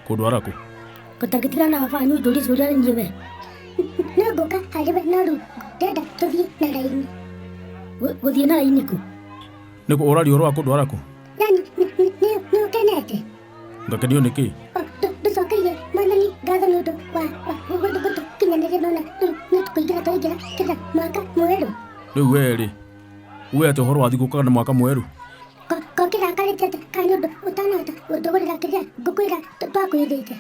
Kũndwara kũ? Gũtangĩtigana na baba wanyu njũrie ciũria niĩ we. No ngũka harĩ we no rĩu ndĩrenda tũthiĩ na raini. Gũthiĩ na raini kũ? Nĩ kũ ũraria ũhoro wa kũndwara kũ? Yani nĩ ũkenete? Ngakenio nĩ kĩ? Ndũcokeirie mwathani ngatho nĩ ũndũ wa gũtũkinyanĩria nona rĩu nĩ tũkũingĩra twaingĩra kĩrĩa mwaka mwerũ. Rĩu we rĩ, uge atĩ ũhoro wa thigũkũ kana mwaka mwerũ? Ko kĩrakarĩte atĩa kana nĩ ũndũ ũtanahota gũtũgũrĩra kĩrĩa ngũkũ ĩrĩa twakwĩrĩte?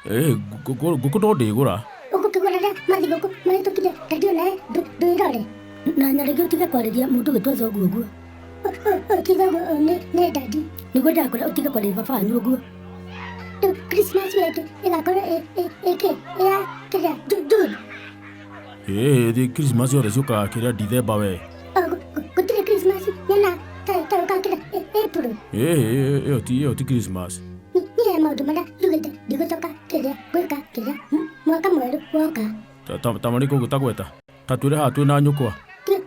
Ĩ ngũkũ no ndĩgũra. Ũgũkĩgũra rĩa mathigũkũ mahĩtũkire rendio nawe ndwĩrore. Na nyarĩngĩ ũtige kwarĩria mũndũ ũgĩtwo thoguo ũguo. Ti thoguo nĩ dadi. Nĩguo ndĩrakwĩra ũtige kwarĩria baba wanyu ũguo. Rĩu Christmas ĩyo ĩngĩ ĩgakorwo ĩ kĩ ya kĩrĩa June. Ĩ Christmas yothe ciũkaga kĩrĩa December we. Gũtirĩ Christmas nyonaga ta yũkaga kĩrĩa April. Ĩ ĩyo ti Christmas. Niĩ he maũndũ marĩa njugĩte ndigũcoka kĩrĩa gwĩka kĩrĩa mwaka mwerũ woka. Ta marĩkũ ũgũtagweta? Ta twĩre haha twĩna nyũkwa.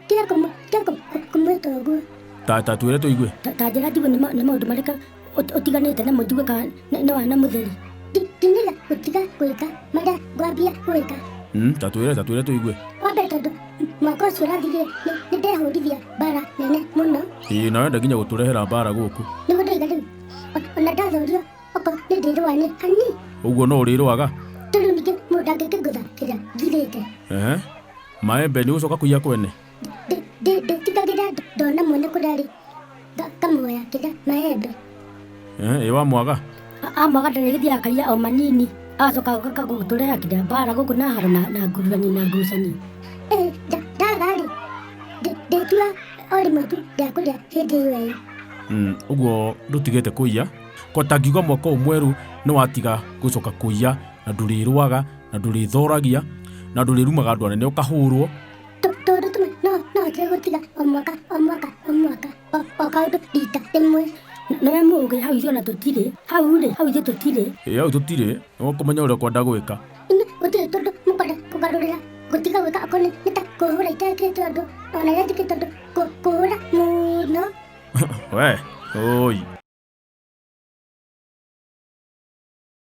Tiga kũmwĩta ũguo. Ta twĩre tũigue. Ta njĩra njigue nĩ maũndũ marĩkũ ũtiganĩte namo njigue kana nĩ wana mũtheri. Ndiniga gũtiga gwĩka marĩa ngwambia gwĩka. Ta twĩre tũigue. Wa mbere tondũ mwaka ũcio ũrathirire nĩ ndehũrithia mbara nene mũno. Ĩ na wenda nginya gũtũrehera mbara gũkũ. Nĩguo ndaiga rĩu ona ndathorio okorwo nĩ ndĩrũa nĩ hani. Ũguo no ũrĩrũaga? Tondũ ningĩ mũndũ angĩkĩngũtha kĩrĩa ngirĩte. Ehe. Maembe nĩ ũgũcoka kũiya kwene? Ndĩtigagĩra ndona mwene kũrĩa arĩ ngamuoya kĩrĩa maembe. Ĩ wamwaga? Amwaga ndarĩ gĩthiaga akaiya o manini agacoka agoka gũtũreha kĩrĩa mbara gũkũ na haro na ngururanio na ngucanio. Ndaga rĩ ndĩtua o rĩmwe tu ndekũrĩa hĩndĩ ĩyo ĩyo. Ũguo ndũtigĩte kũiya? Ko tangiuga mwaka ũyũ mwerũ nĩ watiga gũcoka kũiya na ndũrĩrũaga na ndũrĩthoragia na ndũrĩrumaga andũ anene ũkahũrwo. Tondũ tũmwe no hotire gũtiga o mwaka o mwaka o mwaka o kaũndũ rita rĩmwe. Nĩwe mũũgĩ hau ithuĩ ona tũtirĩ hau rĩ hau ithuĩ tũtirĩ. Ĩ hau tũtirĩ nĩ ũkũmenya ũrĩa ũkwenda gwĩka. Inyuĩ gũtirĩ tondũ mũkwenda kũgarũrĩra gũtiga gwĩka okorwo nĩ ta kũhũra itekĩte ũndũ ona rĩrĩa njĩkĩte ũndũ kũhũra mũno. We, oi.